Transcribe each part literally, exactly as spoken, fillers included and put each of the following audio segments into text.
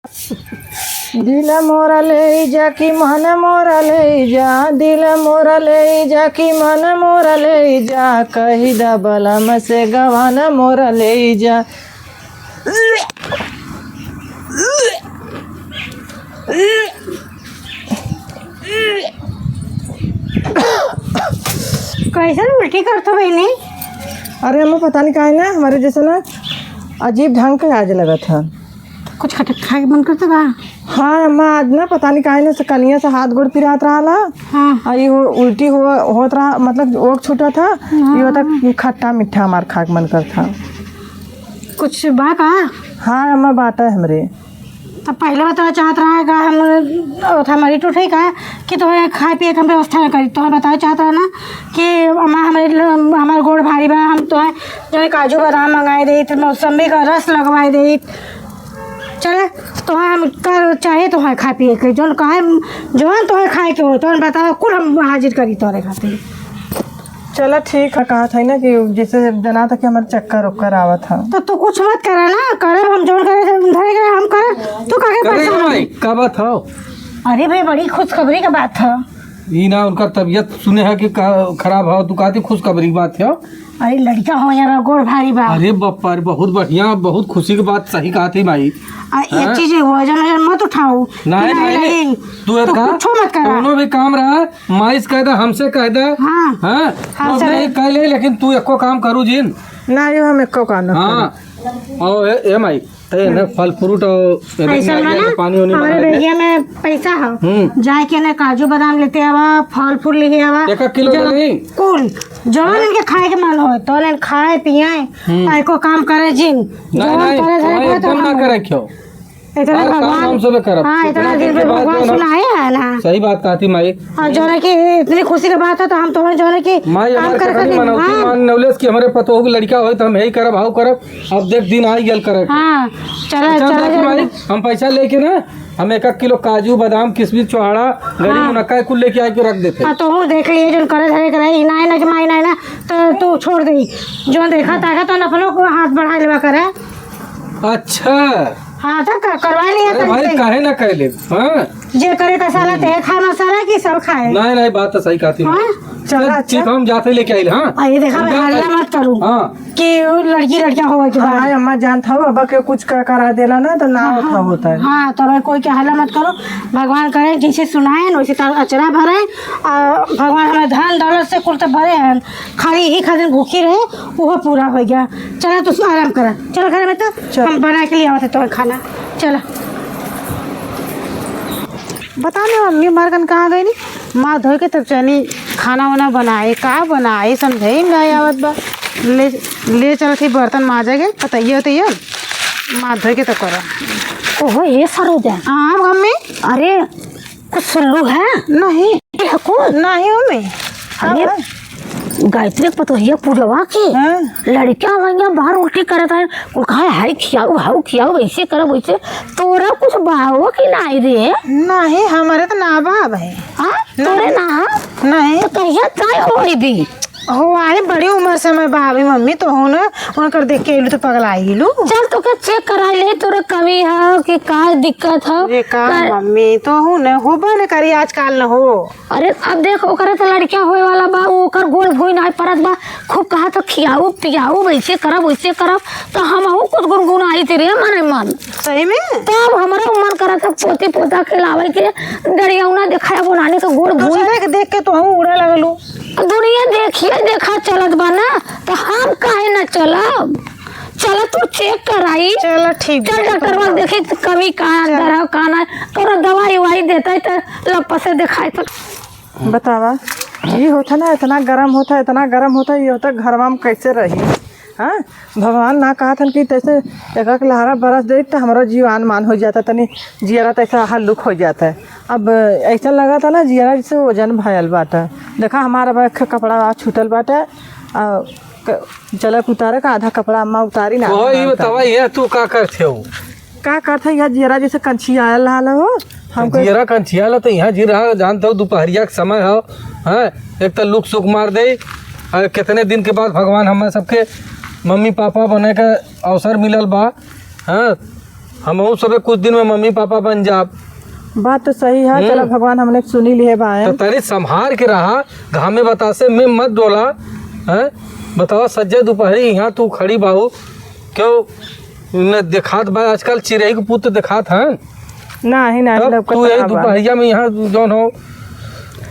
दिल मोरा ले जा कि मन मोरा ले जा, दिल मोरा ले जा कि मन मोरा ले जा, कही दा बलम से गवान मोरा ले जा। कैसन उल्टी करत हो बहिनी? अरे, हमें पता नहीं काहे ना, हमरे जैसे ना अजीब ढंग के आज लगत है। कुछ खट-, खाए के मन करत बा? हाँ अम्मा, आज ना पता नहीं काहे ना से कनिया से हाथ गोड़ पिरात रहला। हाँ। आ ये हो, उल्टी हो, होत रहा, मतलब ओक छूटत है। हाँ। ये होता कि खट्टा मीठा हमार खाए के मन करत है। कुछ बा का? हाँ अम्मा, बात है हमरे। तब पहिले बतावे चाहत रहा है का हम ओथा मरी टूटे का कि तोहे खाए पिए के हम व्यवस्था न करी। तोहे बतावे चाहत रहा ना कि अम्मा, हमारे ल-, हमार गोड़ भारी बा, हम तोहे जौन काजू बादाम मंगाए देइत, मौसम्बी का रस लगवाए देइत। चले, तोहे हम कर चाहे तोहे खाए पिए के, जौन कहे, जौन तोहे खाए के हो, तोहे बताओ, कुल हम हाजिर करी तोरे खातिर। चला ठीक है, कहत है ना कि जैसे जना था कि हमारे चक्कर उक्कर आवत है। तो तू कुछ मत करा ना, करब हम जौन करे, धरे के हम करब, तू काहे करे परेशान? भाई, का बात हो? अरे भाई, बड़ी खुशखबरी का बात है। ई ना उनकर तबीयत सुने है कि का खराब हो, तू कहती खुशखबरी की बात है। अरे लड़का हो यार, गोड़ भारी बा। अरे बप्पा रे, बहुत बढ़िया, बहुत खुशी की बात, सही कहती माई। आ, एक हाँ? चीज है, वजन वजन मत उठाओ। नहीं, नहीं, नहीं, नहीं। तू तू एक काम, कुछो मत करा। कौनो भी काम रहा, माई से कह दे, हमसे कह दे। हाँ। हाँ? हमसे तो नहीं कह ले, लेकिन तू एको काम करू जिन। ना, यो हम एको काम ना हाँ। करी। और ए, ए माई, ए, ना फल फ्रूट और ए, ऐसा नारियल, बना, पानी वानी हमारे बना दे। बेगिया में पैसा है। हम्म। जाए के ना काजू बादाम लेते आवा, फल फ्रूट लेके आवा। एक एक किलो जौन, ले ली। कुल, जौन हाँ। इनके खाए के मन हो, तो इनके खाए पिए, हम्म। आ एको काम करे जिन। नहीं, जौन नहीं, करे धरे तुम्हें करे तो एकदम ना हम करे क्यों? इतना हर काम भगवान, हम सबे करब। हाँ, इतना इतना दिन दिन पे के बाद भगवान जो है ना, सुनाए है ना। सही बात कहती माई। और जो है कि इतनी खुशी की बात है तो हम तो जो है कि माई काम हमारे कर कतनी सकते हैं। मनौती हाँ। मान नौलेस कि हमारे पतोह के लड़का होए तो हम यही करब, हाउ करब। अब देख दिन आई गल करब। हाँ, चला, अच्छा, चला, बाकी चला। माई, हम पैसा लेके ना, हम एक एक किलो काजू, बादाम, किशमिश, छोहाड़ा, गरी, हाँ। मुनक्का कुल लेके आके रख देते। हाँ, तो हूँ देख लिए, जो करे धरे के रही, ना, ना, जमाई, ना, ना, तो तू छोड़ दे। जो देखा ताका तो अपनों को हाथ बढ़ा लेवा करे। अच्छा। हाँ, तो कर, करवा लिया अरे था भाई, इसे। काहे ना कहले? हाँ। जे करे का साला ते खा मसाला की सब खाए। नहीं, नहीं, बात तो सही कहती है। हाँ? चला, चल, अच्छा। ठीक, हम जाते लेके आइल, हाँ? आ, ये देखा, हम जाते हल्ला मत करू। हाँ। कि वो लड़की लड़का होवे के बाद। हाँ, अम्मा जानत हो, अब के कुछ का करा देला ना, तो ना हाँ, होता हाँ। होता है। हाँ, तो भाई कोई के हल्ला मत करो। भगवान करे, जैसे सुनाए, वैसे तार अचरा भरे, और भगवान हमें धन दौलत से कुल तो भरे हैं। खाली यही खातिर भूखी रहे, वो पूरा हो गया। चला, तू आराम करा, चल घर में, तो चल। हम बना के ले आवत है तो खाना। चला। बता ना मम्मी, हमार कन कहाँ गई नी? माथ धोए के तब चली खाना वाना बनाए, का बनाए, समझे ही ना आवत बा। ले, ले चलत ही बर्तन माजे के, बताइए, बताइए। माथ धोए के तब करो। ओहो, ये सरोजा। हाँ, मम्मी। अरे, कुछ सुनलू है? नहीं। ये कुछ? नहीं हो मैं। अरे, अब? गायत्री के पतोहिया पूजवा के हाँ। लड़का वहिया बाहर उल्टी करत है, कुल कहा है, "हाय खियाऊ, हाउ खियाऊ, ऐसे करब, वैसे।" तोरा कुछ बाहो कि नाई रे? नहीं, हमारे तो ना बा भाई। हाँ? तोरे ना? नहीं। तो कहिया तय होई भी? हो, अरे बड़ी उम्र से मैं बाबी मम्मी तो हूँ ना, उनकर देख के अइलू तो पगला अइलू। चल, तोके चेक कराई ले, तोरे कमी है कि का दिक्कत है? ये का का मम्मी, तो हूँ न, होबे न करी आजकल न हो। अरे, अब देख, ओकरे तो लड़किया होए वाला बा, ओकर गोड़ भुइ नाई परत बा, खूब कहा तो खियाऊ, पियाऊ, वैसे करब, वैसे करब, तो हमहू कुछ गुनगुनाइत रे मने मन। सही में? तब हमरो मन करत है पोती पोता खिलावे के, डरियौना देखाए बोलाने के गोड़ भुइ। दूसरे के देख के तो हम उड़े लगलू। दुनिया देखिए देखा चलत बा ना, तो हम काहे ना चलब? चल तू चेक कराई। चलो ठीक चल बा, डॉक्टर बा, देखी तो कमी का अंदर है, का ना, कौनो दवाई ववाई देता है तो लप से दिखाई तो। बतावा, ये होता ना, इतना गरम होता, इतना गरम होता, ये होता घरवा में कैसे रही? हाँ, भगवान ना कहत हन कि तैसे एक एक लहरा बरस दे तो हमरो जीवान मान हो जाता, तनी जियरा तैसे हल्लुक हो जाता है। अब ऐसा लगा था ना जियरा जैसे वजन भयल बाटे। देखा हमारा बा ख-, कपड़ा आ छूटल बाटे, आ, क-, चलक उतारे का आधा कपड़ा अम्मा उतारी ना। ओहो, ई बतावा, ये तू का करत हो? का करत है, यह जियरा जैसे कंछी आयल रहल हो, हमको जियरा कंछी आयल तो यहाँ जी रहा, जानत हो, दोपहरिया के समय हो, हैं? एक तो लुक सुक मार दे, और कितने दिन के बाद भगवान हम सबके मम्मी पापा बने का अवसर मिलल बा, हैं? हमहू सबे कुछ दिन में मम्मी पापा बन जाब। बात तो सही है, हम्म। चला भगवान हमने सुनी लिहे बाएँ। तो तनी संभार के रहा, घामे बतासे में मत डोला, हैं? बतावा सज्जे दुपहरी यहाँ तू खड़ी बाहू, क्यों न देखात बा आजकल चिरई के पुत देखात हैं? नाही, नाही, तब लौकत तू यही ना बा। दुपहरिया में यहाँ जौन हो,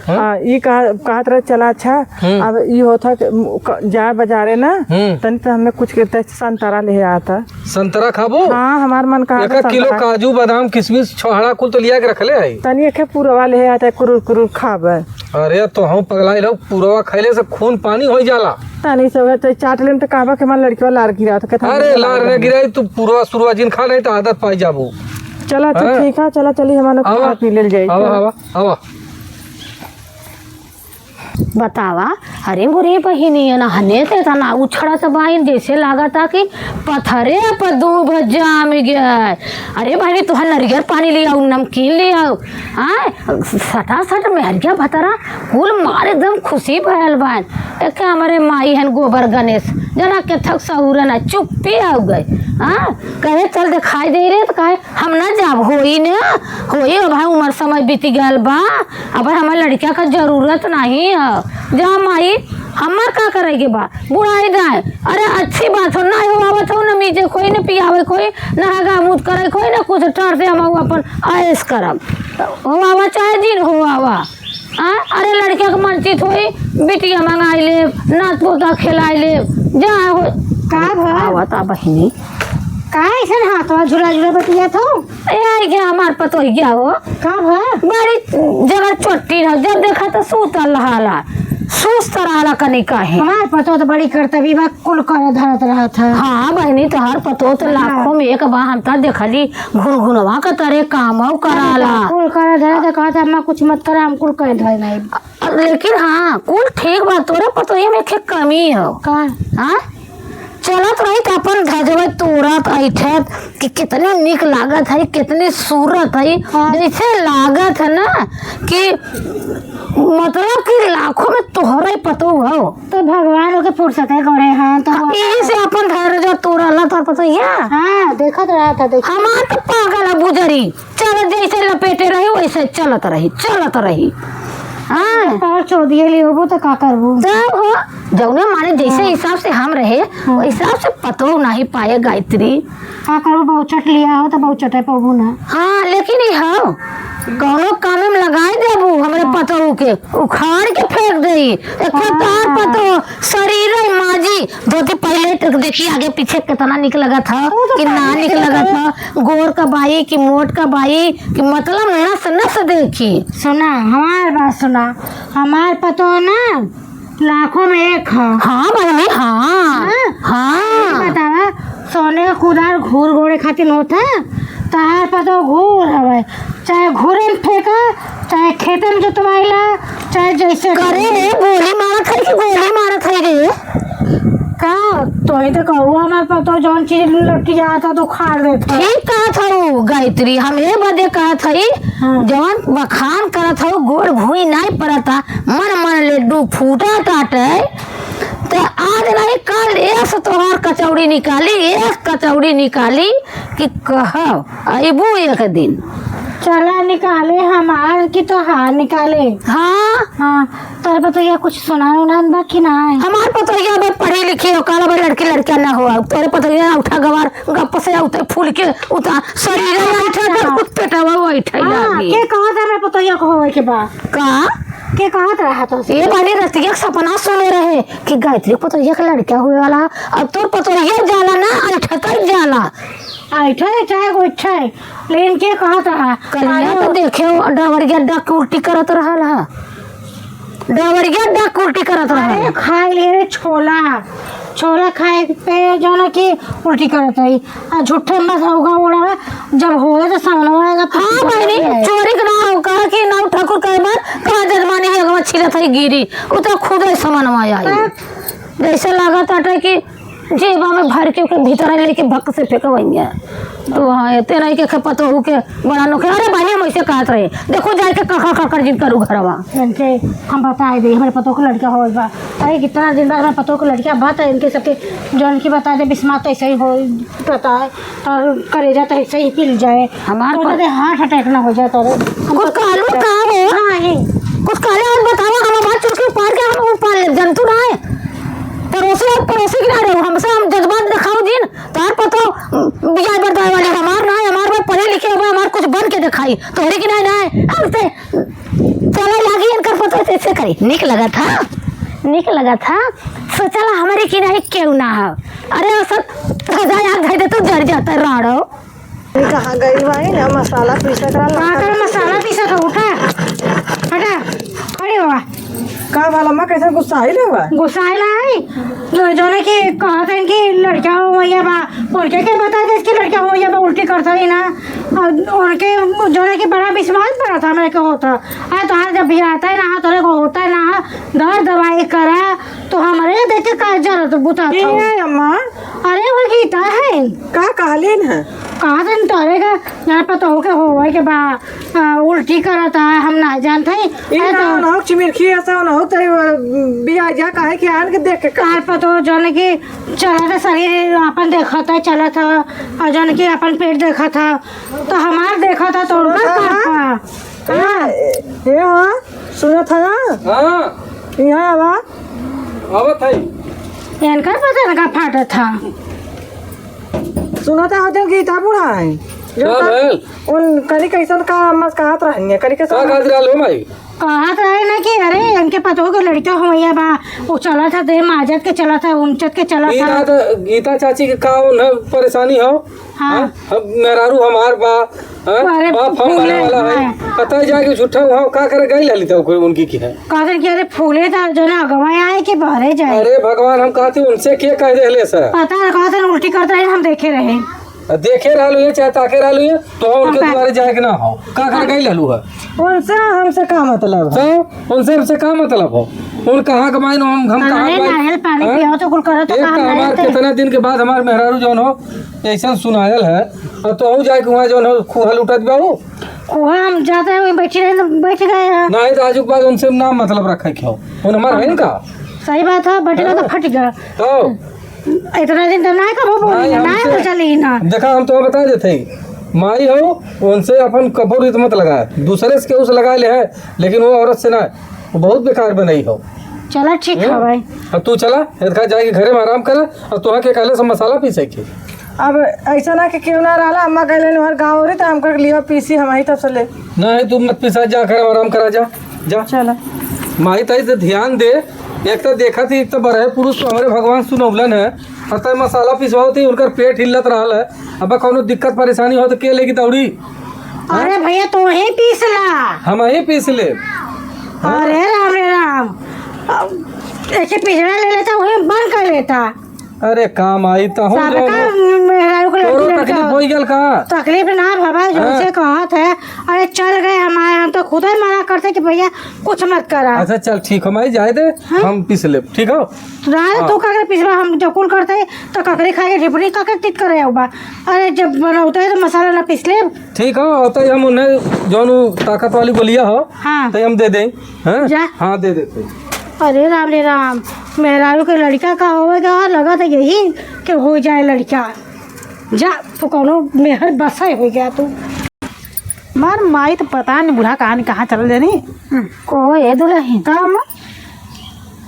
हाँ? हाँ, ई कहा, कहत रहे, चला अच्छा, हम्म। अब ई होत है कि म-, क-, जाए बाजारे ना, हम्म। तनी तो हमें कुछ के ते संतरा ले आता। संतरा खाबो? हाँ, हमार मन कहा एक था किलो संतरा। काजू, बादाम, किशमिश, छोहड़ा कुल तो लिया के रख ले आई। तनी एक पुरवा ले आता, कुरुर कुरुर खाबे। अरे तो हम पगलाई रहो, पुरवा खैले से खून पानी हो जाला। तनी से उहे तो चाट लेम तो कहबा कि हमार लड़किया लार गिरा, तो कहता अरे हमार लार लार न गिरा। गिराई, तू पुरवा सुरवा जिन खा नहीं तो आदत पाई जाबो। चला तो हाँ। ठीक है, चला चली हमारे आवा, खा पी लेल जाई। आवा, चला। आवा, आवा। बतावा, अरे मोरे बहिनी, ये ना हने ते तना उछड़ा से बाइन, जैसे लागता कि पथरे पर दूब जाम गया। अरे बहिनी, तुहार नरियर पानी ले आओ, नमकीन ले आओ। हाँ, सटा सट मेहरिया भतरा कुल मार एकदम खुशी भयल बाइन। एक हमारे माई हन गोबर गणेश, जना के थक सहूरे ना, चुप्पी हो गए। हाँ, कहे चल दिखाई दे रहे तो कहे हम ना जाब, होई ना, होई, अब भाई उम्र समय बीत गल बा, अब हमार लड़किया का जरूरत नहीं है। जा माई, हमार का करे के बा, बुढ़ाई जाए। अरे अच्छी बात हो, ना हो आवत हो, ना मीजे कोई, ना पियावे कोई, ना हगा मूत करे कोई, ना कुछ, टर से हम अपन ऐश करब। हो आवा चाहे जिन हो आवा। आ, अरे लड़किया के मनचित होई, बिटिया मंगाई ले, नात पोता खेलाई ले, जा हो। का भा? आवत आ बहिनी। का ऐसन हाथवा झुला झुला बतियात हो? ए, आई गया हमार पतोहिया हो। का भा? बड़ी जबर चोट्टी रहो, जब देखा तो सूतल रहाला, सुस्त रहाला कनी काहे। हमार पतोह तो बड़ी करतबी बा, कुल कर धरत रहत है। हाँ बहिनी, तोहार पतोह तो हाँ। लाखों में एक बा, हम तो देखली घुनघुनवा के तरे कामौ कराला। कुल कर धरत है, कहत है, "अम्मा कुछ मत करा, हम कुल कर धरे नहीं।" लेकिन हाँ, कुल ठीक बा, तोरे पतोहिया में एक कमी हो। का? हाँ? चलत रही त अपन धजवे तोड़त ऐठत कि कितनी नीक लागत है, कितनी सूरत है। हाँ। जैसे लागत है ना कि मतलब कि लाखों में तोहरे पतोह हो। तो भगवान ओके फुर्सत है करे, हाँ, तो हाँ, वो यही से अपन धैर्य जो तोड़ला तोर पतोहिया। हाँ, देखत रहा था, देख। हमार तो पागल है बुजरी। चल, जैसे लपेटे रही, वैसे चलत रही, चलत रही। हाँ। पैर छोड़ दिए ले होबो तो का करबो? तब हो, जौने माने जैसे हाँ। हिसाब से हम रहे, हाँ। वही हिसाब से पतोह नहीं पाए गायत्री। का करबो, बहुचट लिया हो तो बहुचटे पाबो ना। हाँ, लेकिन ई हो, कौनो काम में लगाई देबू हमरे हाँ। पतोह के, उखाड़ के फेंक देई। एक हाँ। तार पतोह, शरीर है माजी, धोती पहले तो देखी आगे पीछे कितना निक लगत ह, तू तो कि ना पहले निक से लगत ह, गोर का बाई कि मोट का बाई कि मतलब नस नस देखी। सुना, हमार बात सुना, हमार पतोह ना लाखों में एक ह। हाँ बहिनी, हाँ, हाँ? हाँ। ये बतावा, सोने का कुदार घूर गोड़े खातिर होत है, तहार पतोह घूर हवे, चाहे घूरे में फेंका, चाहे खेते में जोतवाइला, चाहे जैसे करे रे, गोली मारत है कि गोली मारत है रे? का? तोही तो कहू, हमार पतोह जौन चीज लटकी जात है तो उखाड़ देत है। ठीक कहत हऊ गायत्री, हम ए बदे कहत हई, हाँ। जौन बखान करत हऊ, गोड़ भुई नाई परता, मन मन लेड्डू फूटा ताटे, त आज नहीं काल एस तोहार कचौड़ी निकाली, एस कचौड़ी निकाली कि कह अइबू एक दिन। चला निकाले हमार कि तोहार निकाले। हाँ। हाँ, तोरे पतोहिया कुछ सुनान उनान बा कि नाय? हमार पतोहिया बे पढ़ी लिखी हो, काला बे लड़की लड़किया ना हो, तोरे पतोहिया ना उठा गवार, गप से उतर फूल के उता शरीर हाँ, उठा हाँ। कुछ पेटवा उठा हाँ, लागी। के कहत है मेरे पतोहिया को होवे के बा? का? के कहत रहा तो? ये बानी रतिया के सपना सुने रहे कि गायत्री पतोहिया के लड़का हुए वाला, अब तोर पतोहिया जाला ना, अनठकर जाला। ऐठे चाहे गोइठे, लेकिन के कहत रहा? कलिया अरे तो देखे, डबरिया डक उल्टी करत रहल ह। डबरिया डक उल्टी करत रहल अरे ह। खाए ले रे छोला, छोला खाए पे जौन कि उल्टी करत रही। आ झूठे में सौगा उड़ा, जब होए तो सामने आएगा, हाँ पता बहिनी, है। चोरी के ना हो, कहा कि ना ठाकुर कहे बार, कहा जजमानी है, अगवा छिलत है गिरी, उ तो खुदे समनवा आई। हाँ। जैसे लागत आटे कि जेबा में भर के ओके भीतर लेके भक से फेंकवइया। तो हाँ, एते नहीं के पतोहू के बड़ा नोखे। अरे भाई, हम ऐसे कहत रहे, देखो जाए के कखर कखर जिन करू घरवा। इनके हम बताए दे, हमरे पतोह के लड़का होल बा। अरे कितना दिन बाद हमरे पतोह के लड़का बा, तो इनके सबके जौन की बता दे, बिस्मात ऐसे ही हो, पता है, और करेजा तो ऐसे ही पिल जाए। हमार तो पर दे heart attack ना हो जाए तोरे। कुछ कहलू का हो? नहीं। कुछ कहले और बतावा, हम हमार चुटकी उपाड़ के हम उपाड़ ले, जनतू ना है। पड़ोसी और पड़ोसी के ना रहो, हमसे हम जज्बात दिखाओ जिन, तार पतो बियाह बरदाए वाले हमार ना है, हमार बाप पढ़े लिखे हुए, हमार कुछ बन के दिखाई, तोहरे के ना है, ना है। अब से चला लागी इनकर पतो से, से करी। निक लगा था, निक लगा था, सोचला हमरे के नहीं केहू ना है। अरे वो सब धजा याद है तो जर जाता राड़ो। ये कहाँ गई भाई ना मसाला पीसे करा का लगा। कर मसाला पीसा था, उठा, हटा, अरे बाबा। का भला माँ कैसे गुस्साइल है बा? गुस्साइल है, जो, जोने के कहत हैं कि लड़का हो या बा, उनके के बता दे कि लड़का हो या बा, उल्टी करता ही ना। और उनके जोने के बड़ा विश्वास पड़ा था मेरे को होता। आ तो आज जब भी आता है ना, तोरे को होता है ना, दर दवाई करा, तो हमारे देख के का जरूरत बुता ये था। है अम्मा। अरे वो गीता है। का कहले न? कहा था तोरे का, यहाँ पर तो होके होवे के बा, आ, उल्टी करत है, हम ना जानते हैं। ई अरे ना तो ना हो, चिमिरखी ऐसा ना हो, तो बिया जा काहे के आन के देख के का? तार पर तो जौन की चलत है, शरीर अपन देखत है, चलत है, और जौन की अपन पेट देखत है, तो हमार देखत है, तो उनकर सुनत है? करत है। हाँ। ए, ए, हाँ, सुनत है ना? हाँ। यहाँ आवा। आवत है। इनकर पता ना का फाटत है। सुनत है, होते गीता बूढ़ा है। जो का का, भइल? उन करी कैसन का मस्कात रहनी है, करी कैसन का का कहत रहल हो माई? कहत रहे ना कि अरे, इनके पतोह के लड़का हो या बा, वो चलत है, देह माजत के चलत है, उमचत के चलत ई है। ना तो गीता चाची के का उन्हें परेशानी हो? हाँ। हाँ? हम मेहरारू हमार बा, हाँ? अरे बाप हम फूले, बने वाला है। हाँ। पता है जाके झूठा वहाँ का करे गई ललिता को उनकी की है। कहते कि अरे फूले था जो ना अगवा आए कि बहरे जाए। अरे भगवान, हम कहते उनसे के कह देले सर? पता ना, कहते उल्टी करते रहे, हम देखे रहे। आ, देखे रहलू है, चाहे ताके रहलू है, तो उनके हम दुआरे जाए के ना हो। का करे गई ललू है? उनसे हमसे का मतलब है? तो उनसे हमसे का मतलब हो? उन कहाँ कमाइन, हम, हम कहाँ कमाइन? नारियल पानी हाँ? पियो तो कुल करो तो एक काम तो हमार नहीं। कितना दिन के बाद हमार मेहरारू जौन हो, ऐसा सुनायल है, और तो हूँ जाए के वहाँ जौन हो, खुहा लुटत बा हो। खुहा हम जाते हैं, वहीं बैठे रहे, तो बैठ गए हैं। नहीं तो आज के बाद उनसे ना मतलब रखे के हो। उन हमार है का? सही बात है, बटला तो हाँ। फट गया। तो इतना दिन तो ना कबो बोली नहीं, ना, ना हमसे कुछ चली ना। देखा, हम तो बता देते हैं, माई हो, उनसे अपन कबो रीत मत लगाए, दूसरे से केहू से लगा ले है, लेकिन वो औरत से ना, वो बहुत बेकार बनाई हो। चला ठीक है हम्म? भाई। अब तू चला, इधर जाके घरे में आराम करा, और तुहा के कहले से मसाला पीसे के। अब ऐसा ना कि केहू ना रहला, अम्मा कहले हर गाँव रही तो हम कर लिया पीसी हम ही तब से ले। नहीं, तू मत पीसा, जा घर में आराम करा, जा, जा। चला। माई ताई से ध्यान दे, एक तो देखा थी, एक तो बरहे पुरुष तो हमारे भगवान सुनौलन है, और तय मसाला पिसवाओ थी, उनकर पेट हिलत रहल है। अब कौनो दिक्कत परेशानी हो तो के लेगी दौड़ी? अरे भैया, तू ही पीस ला। हम ही पीस ले। अरे राम रे राम, अब ऐसे पिछड़ा ले लेता, वही बंद कर लेता। अरे काम आई तो हूँ सबका जो मेहरारू को तोरो लड़की लड़का तकलीफ हो। होई गल का? तकलीफ ना बाबा, हाँ। जैसे कहत है, अरे चल गए हमारे, हम तो खुद ही मना करते कि भैया कुछ मत करा। अच्छा चल ठीक, हम आई जाए दे, हाँ? हम पीस ले, ठीक हो? रात हाँ। तो का करे पिसवा, हम जब कुल करते हैं, तो ककड़ी खा के ढिपड़ी का के तित करे बा। अरे जब बनौते हैं तो मसाला ना पीस ले। ठीक हो, तो हम उन्हें जौन उ ताकत वाली गोलियां हो, हाँ। तो हम दे दें, हैं? जा। हाँ, दे देते। अरे राम रे राम, मेहरारू के लड़का का होवेगा, लगा तो यही कि हो जाए लड़का। जा, तो कौनो मेहर बसाई हो गया तू। मार माई तो पता नहीं बूढ़ा कहाँ न कहाँ चल देनी। को ए दुल्हन? का अम्मा?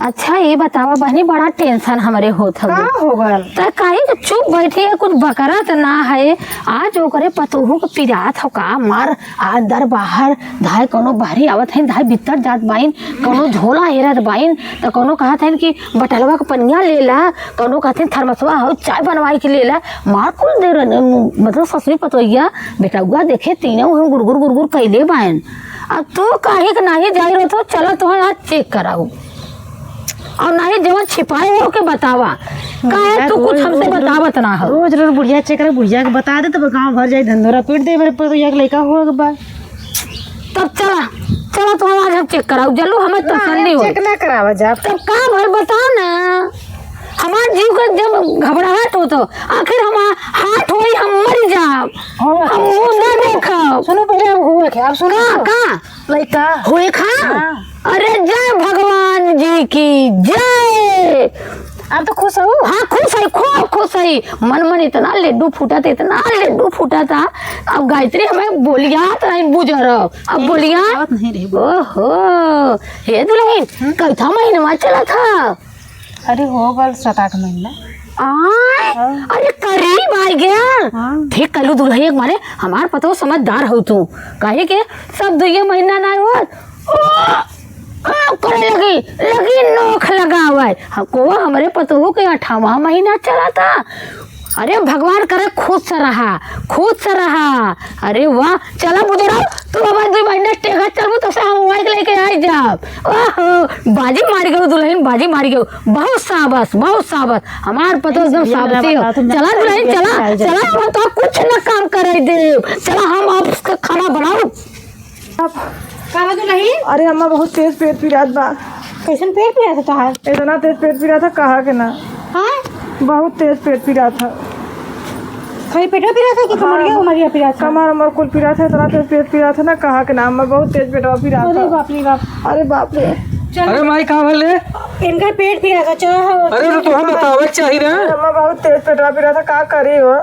अच्छा, ये बतावा बहनी, बड़ा tension हमरे होत हवे। का हो गल? त काहे के चुप बैठी है, कुछ बकरा त ना है। आज ओकरे पतोहू के पिरात हो का, मार अंदर बाहर, धाय कोनो बहरी आवत है, धाय भीतर जात बाइन, कोनो झोला हेरत बाइन, त कोनो कहत है कि बटलवा के पनिया ले ला, कोनो कहत है थर्मसवा हो चाय बनवाई के ले ला। मार कुल दे रहे, मतलब ससुरी पतोहिया, बेटउआ देखे तीनों हम गुड़गुड़ गुड़गुड़ कैले बाइन। अब तू काहे के नाही जाई रहो तो चला तोहर आज check कराऊ। और नाही जवन छिपाए हो के बतावा। काहे यार, तू कुछ रोज, हमसे रोज, रोज, बतावत ना हो? रोज, रोज बुढ़िया check करे, बुढ़िया के बता दे तब गाँव भर जाई धंधोरा पीट दे मेरे पर तो एक लइका हुआ के बा। तब चला, चला तोहर आज हम check कराऊ। जल्लू हमें ना, तसल्ली हो। Check ना करावा जा। तब का भर बताओ ना। हमार जीव के जब घबराहट होत, आखिर हम हाथ होई, हम मर जाब। हाँ, हम मुंह ना देखब। सुनो, पहले अब हुए क्या? अब सुनो का, तो। का? लइका। होए खा? हाँ। अरे, जय भगवान जी की जय। अब तो खुश हो? हाँ, खुश है, खूब खुश है। मन मन इतना लड्डू फूटत, इतना लड्डू फूटत। अब गायत्री हमें बोलियात रही बुजर, अब यही बोलिया। आवत नहीं रही। ओहो, हे दुल्हन, हम्म? कैथा महीनवा चलत ह? अरे, हो गल सात आठ महीना। आय, हाँ। अरे, करीब आ गया। हाँ। ठीक कहलू दुल्हन, एक मारे हमार पतोह समझदार हो तू, काहे के सब दुइये महीना ना होत, ओ, ओ, करे लगी, लगी नोख लगावे। हमको हमरे पतोह के अठारहवाँ महीना चला था। अरे भगवान करे खुश रहा, खुश रहा। अरे वाह, चला बुजरा, तू अब दुइ महीना टेघा चलबू, तो से हम मोबाइल लेके आई जाब। ओहो, बाजी मार गयो दुल्हन, बाजी मार गयो। बहुत शाबाश, बहुत शाबाश। हमार पतोह एकदम ये वाला शाबाशी हो। बता, तुम चला दुल्हन, चला, चला, चला, हम तो कुछ न काम करे दे। चला, हम अब खाना बनाऊ। अब का बा दुल्हन? अरे अम्मा, बहुत तेज पेट पिरात बा। कैसन पेट पिरात है तोहार? इतना तेज पेट पिरात है, कहा के ना। हाँ? बहुत तेज पेट पिरात है। खाली पेटवा पिरात है कि हाँ। कमरिया उमरिया पिरात है? कमर उमर कुल पिरात है, इतना तेज पेट पिरात है ना, कहा के ना अम्मा, बहुत तेज पेटवा पिरात है। अरे बाप रे बाप। अरे बाप रे। चल। अरे माई, का भले? इनका पेट पिरात है, चलो। अरे तो तुम बतावे के चाही ना। अरे अम्मा, बहुत तेज पेटवा पिरात है, का करी हो?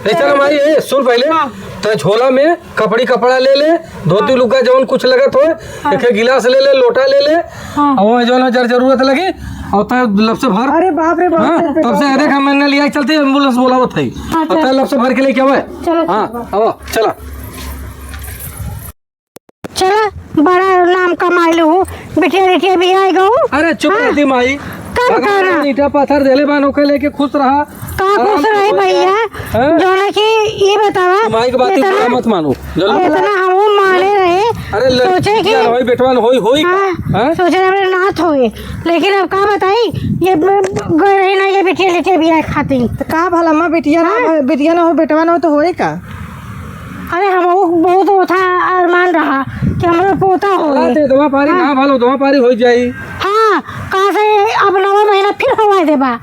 ए, चल माई, ए, सुन पहले। हाँ। तो झोला में कपड़ी कपड़ा ले ले, धोती हाँ। लुग्गा जौन कुछ लगत होए, हाँ। एक एक गिलास ले ले, लोटा ले ले, हाँ। और वो जौन जर जरूरत लगी, और तब लब से भर। अरे बाप रे बाप, हाँ, तब से देख, हम मैंने लिया, चलते एम्बुलेंस बोलावत है। हाँ, और चल। तब लब से भर के लेके आवे। चलो, हाँ, ठीक बा। अब चला। चला, बड़ा नाम कमाए लो, बिटिया बिटिया भी आए गो। अरे चुप हाँ। रहती माई। कब भगवान कहना? ईटा पत्थर देले बान, ओके लेके खुश रहा। का आराम खुश से रहे होई भैया? जाए। हैं? जौन है कि ये बतावा, तू माई के बात इतना, बुरा मत मानो। जल्दी। इतना हम माने रहे, अरे सोचे कि लड़कियां न होई, बेटवा न होई, होई का? हाँ, हैं? सोचे रहे नाथ होए, लेकिन अब का बताई, ये ब-, गए रही ना, ये बिटिया लेके भी आए खाती। तो का भला माँ, बिटिया ना हाँ? हो, बिटिया ना हो, बेटवा ना हो तो होए का? अरे हम बहुत, बहुत ओथा अरमान रहा कि हमरो पोता होए। अरे तो दवा पारी हाँ। ना भलो, दवा पारी हो जाई। हाँ, कहाँ से अब नवा महीना फिर होवा देबा।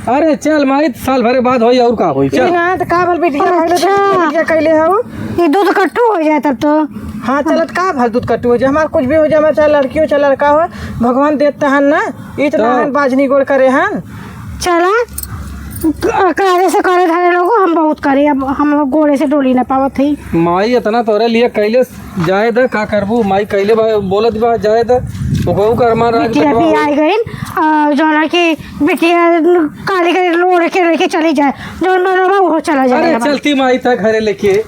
अरे चल माई, साल भरे बाद होई और का होई, चल। ई ना, त का भल बिटिया भइले, अच्छा। बिटिया कइले हऊ? ई दूध कट्टू हो जाए तब तो। हाँ, चलत का भल दूध कट्टू हो जाए, हमार कुछ भी हो जाए, हमार चाहे लड़की हो, चाहे लड़का हो, भगवान देत त हन ना, ई त तो ना हन बाजनी गोड़ करे हन। चला, क-, काहे से करे धरे लोगो, हम बहुत करे, अब हम लोग गोड़े से डोली ना पावत हई। माई इतना तोरे लिए कइले जाए द, का करबू? माई कइले बा, बोलत बा, जाए द। ओकहू का अरमान रहा कि बिटिया भी बेटवा आई गइन, अ, जौन है कि बिटिया काली के लोड़ के लेके चली जाए, जौन मनवा उहो चला जाए अरे, हमार। चलती माई था घरे लेके।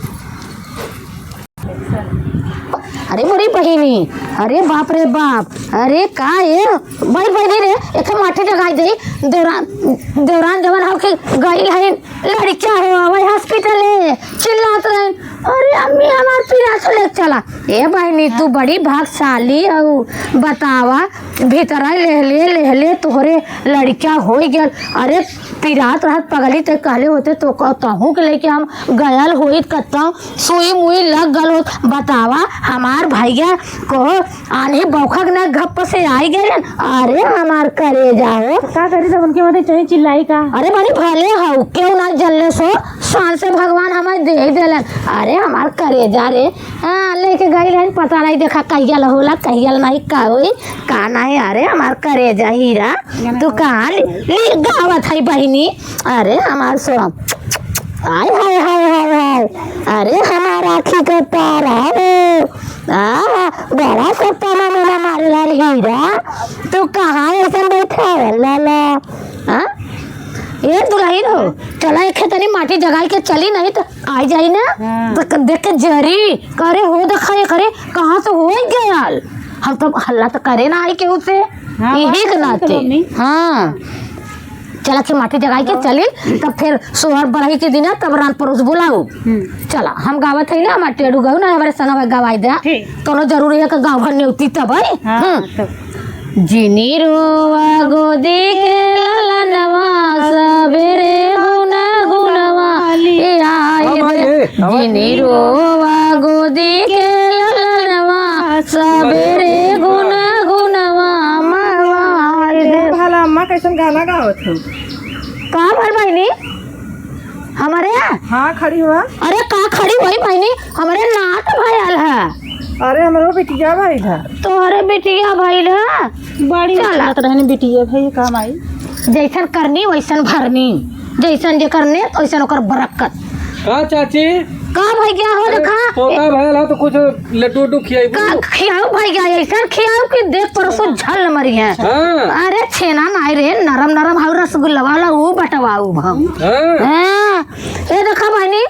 अरे मोरी बहिनी, अरे बाप रे बाप, अरे का ए, बैठ बहिनी रे, एक माठे जगाई दे, देवरान, देवरान जवन हो के गइल है, लड़का हो, वही हॉस्पिटल है, चिल्लात रहे, "अरे अम्मी, हमार पिरासो लेके चला।" ए बहिनी, तू बड़ी भागशाली हऊ, बतावा, भीतर लेहले, लेहले तोहरे लड़का होई गल। अरे, पिरात रहत पगली, ते कहले होते तो क-, तहूँ के लेके हम गयल होइत कत्ता, सुई मुई लग गल होत। बतावा, हमार भैया को आन्ही बौखक न घप्प से आई गइलन। अरे हमार करेजा हो। का करी, तब उनके माथे चाहे चिल्लाई का? अरे बड़ी भले हऊ, केहू ना जलले सो, शान से भगवान हमें दे ही देलन। अरे हमार करेजा रे, हाँ, लेके गई रहन, पता नहीं देखा कहियल होला, कहियल नहीं, का होई, का नहीं। अरे हमार करेजा हीरा, तू कहाँ ले, ले गावत है बहिनी? अरे हमार सोम, आय हाय हाय हाय हाय, अरे हमार आँखी के तारा हो। आ, बड़ा सपना में ना मारेला रे हीरा, तू कहाँ ऐसन बैठा है लाला? हाँ? ए दुलहिन हो, चला एक तनी माटी जगाई के चली, नहीं तो आई जाई ना, हाँ। तो क-, देख के जरी, करे हो देखा ये करे, कहाँ से हो गयाल? हम तो हल्ला तो करे ना आई केहू से, हाँ, यही बात के तो नाते। मम्मी। हाँ। चला के माटी जगाई के हाँ। चली, तब फिर सोहर बढ़ई के दिन है, तब रान परोस बुलाऊ। हम्म। चला, हम गावत है ना, हमार टेढ़ू गऊ ना, हमारे संग में गवाई दे। ठीक। कोनो जरूरी है कि गाँव भर नेउती तब है? हाँ, हम्म। तब। जिनी रोवा गोदी के ललनवा, सबेरे गुना गुनवा, ए आए हाँ भाई, दे। ए, हाँ भाई। जिनी रोवा गोदी के ललनवा, सबेरे गुना गुनवा, मरवा आए दे। भला अम्मा कैसन गाना गावत हो? पर बहिनी, हमरे हाँ, खड़ी हुआ। अरे, का खड़ी हुई बहिनी? हमरे नात भयल है। अरे, हमरो बिटिया भइल है। तोहरे बिटिया भइल है? बड़ी चला। उछलत रहनी बिटिया भइल, काम आई। जैसन करनी, वैसन भरनी। जैसन जे करने, वैसन ओकर बरकत। का चाची? का भइया हो, अरे, देखा, पोता भइल है तो कुछ लड्डू उड्डू खियाइबू? का खियाऊ भइया, ऐसन खियाऊ कि देख परोसो झल न मरी है। हाँ। अरे छेना नाई रे, नरम नरम हऊ रसगुल्ला वाला, ऊ बटवाऊ हम। हाँ। हाँ। ए देखा बहिनी,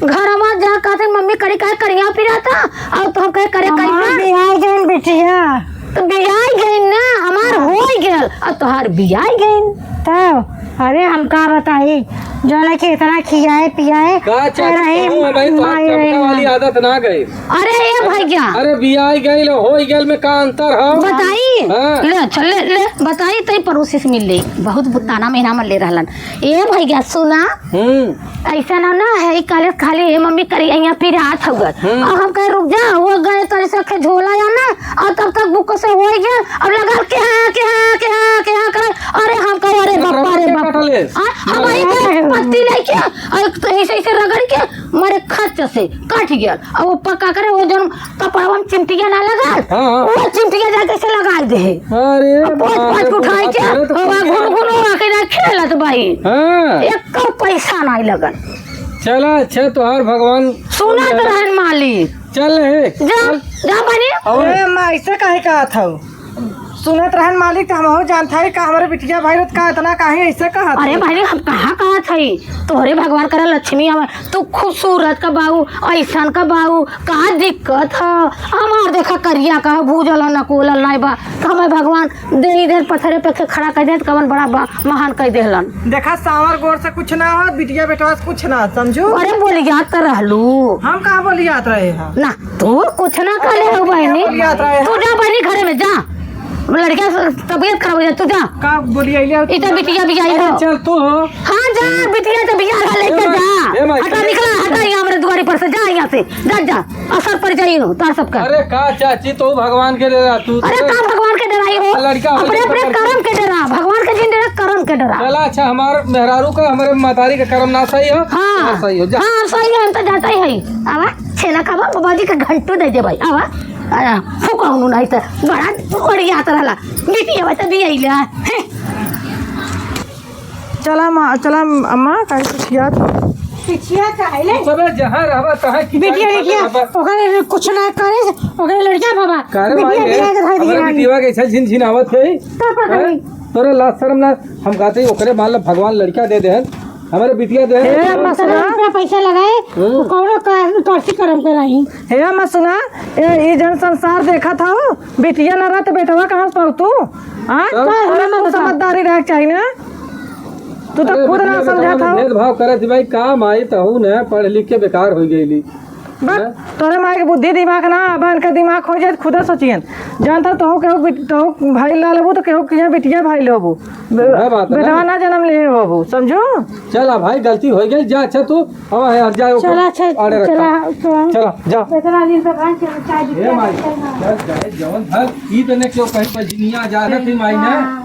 घरवा जा कहते मम्मी करी काहे करिया पिराता, और तो हम कहे करे हमार कैसा? बियाह जौन बिटिया। तो बियाह गई ना, हमार हो गयल, और तोहार बियाह गई। तब अरे हम का बताई, जौन है कि इतना खियाए पियाए का चाची, रहे कहूँ भाई, तोहार माई रहे चमका वाली ना। आदत ना गई। अरे ए भैया। अरे बियाह गइल, हो गइल में का अंतर है? बताई। हाँ। ले, चल ले, ले, बताई तई पड़ोसी से मिल ले। बहुत ताना मेहना मन ले रहलन। ए भैया सुना। हम्म। ऐसा ना, ना है, ई काले खाली ए मम्मी करी यहाँ पिरात होगत। हम्म। अब हम कहे रुक जा, हो गए तो ऐसे के झोला या ना, और तब तक बुक से हो गया, अब लगा के हाँ, के हाँ, के हाँ, के हाँ करे। अरे हम कहे, अरे अरे बप्पा रे के बप्पा। काटले? हाँ, हम अरे। आई तो पत्ती लेके, और तो ऐसे, ऐसे रगड़ के, मारे खच से काट गया। और वो पक्का करे, वो जौन कपड़वा में चिमटिया ना लगा, हाँ, हाँ। वो चिमटिया जाके से लगा दे। अरे अब पोंछ बाप पाछ रे, उठाई के, बाप रे, तो हवा घुन घुन हवा के ना खेलत बाई। हाँ। एको पैसा नाई लगल। चला, अच्छा, तोहार भगवान सुनत रहन मालिक। चल रहे। जा, चल। जा बनी। और ए, माँ, ऐसे काहे कहत हऊ? सुनत रहन मालिक, तो हमहू जानत हई का हमरे बिटिया भाई रत का इतना काहे ऐसे कहत अरे हई? भाई, हम कहाँ कहत हई? तोहरे भगवान करा लक्ष्मी आवे। तू खूबसूरत का बाऊ, ऐसन का बाऊ, का दिक्कत ह? हमार देखा करिया का, भूजल न, कोलल नाई बा। तो हमें भगवान दे इधर पत्थरे पे के खड़ा कर दे, तो कवन बड़ा बा-, महान कर देहलन। देखा, सावर गोर से कुछ ना हो, बिटिया बेटवा से कुछ ना, समझू? अरे, बोलियात तो रहलू। हम कहाँ बोलियात रहे हैं? ना, तू कुछ ना कहले हो, बहिनी। बोलियात रहे हैं। तू जा, बहिनी, घरे में जा। लड़का से तबीयत खराब हो जाए, तू जा। का बोलियाइले हो? ई तो बिटिया बियाई अरे, हो। चल, तू हो। हाँ, जा, बिटिया तो बियाह है, लेके ए माई, जा। ए माई। हटा, निकला, हटा यहाँ हमरे दुआरे पर से, जा यहाँ से, जा, जा। असर पड़ जाई हो तार सबका। अरे का चाची, तो भगवान के डरा तू। अरे का भगवान के डराई हो? लड़का हो अपने, अपने करम के डरा, भगवान के जिन डरा, करम के डरा। चला अच्छा, हमार मेहरारू का, हमारे मतारी का करम ना सही हो। हाँ। ना सही हो, जा। हाँ, सही है, हम तो जाता ही है। आवा, छेना खावा, बाबा जी के घंटो दे दे भाई, आवा। आया, फूका उन्हों नहीं तो बड़ा बढ़िया तरह ला। बीती है, तो भी आई ला। हैं। चला माँ, चला अम्मा, काहे पिछियात? पिछिया काहे ले? सबे जहाँ रहबा तहाँ की बिटिया, गाड़ी बिटिया, रहबा। ओकरे कुछ ना करे, ओकरे लड़का बाबा। का रे बिटिया, माई रे, बिटिया के धर दिया हमरे रानी। बिटिया के ऐसा झिनझिनावत है। तो पकड़ी। हैं? तोरे लाज शर्म ना, हम कहते ही ओकरे मान लो भगवान लड़का दे देहन, हमरे बिटिया दे। हे अम्मा सुना। इतना पैसा लगाए, हम्म। कौनो का-, कौसी करम कराई। हे अम्मा सुना, ए, ई जन संसार देखत हऊ, बिटिया ना रहा तो बेटवा कहाँ से पाऊ तू? हाँ? तब? अरे, तू समझदारी रहे के चाही ना। तू तो अरे, खुद ना बिटिया समझत बेटवा में हऊ। भेदभाव करे थी भाई, काम आई तो हऊ ना, पढ़ लिख के बेकार हो गईली। बस, हैं? तोरे माई के बुद्धि दिमाग ना, अब इनका दिमाग हो जाए, खुदा सोचियन। जानता तो हो, केहू बिट-, तो भाई ला लेबू, तो केहू के यहाँ बिटिया भाई लेबू। बे-, वह बात है ना। बेटवा ना जन्म ले होबू, समझो? चला भाई, गलती हो गई, जा, अच्छा तू, अब यार, जा, ओकर चला, अच्छा, आड़े रखा। चला, चला। चला, जा। इतना दिन से भाई, चला, चाय ए बिटिया माई, चल ना। चल, चाहे जवन भर, ई तो ने क्यों कहीं पर जिनिया जा रहा थी माई ने। हाँ।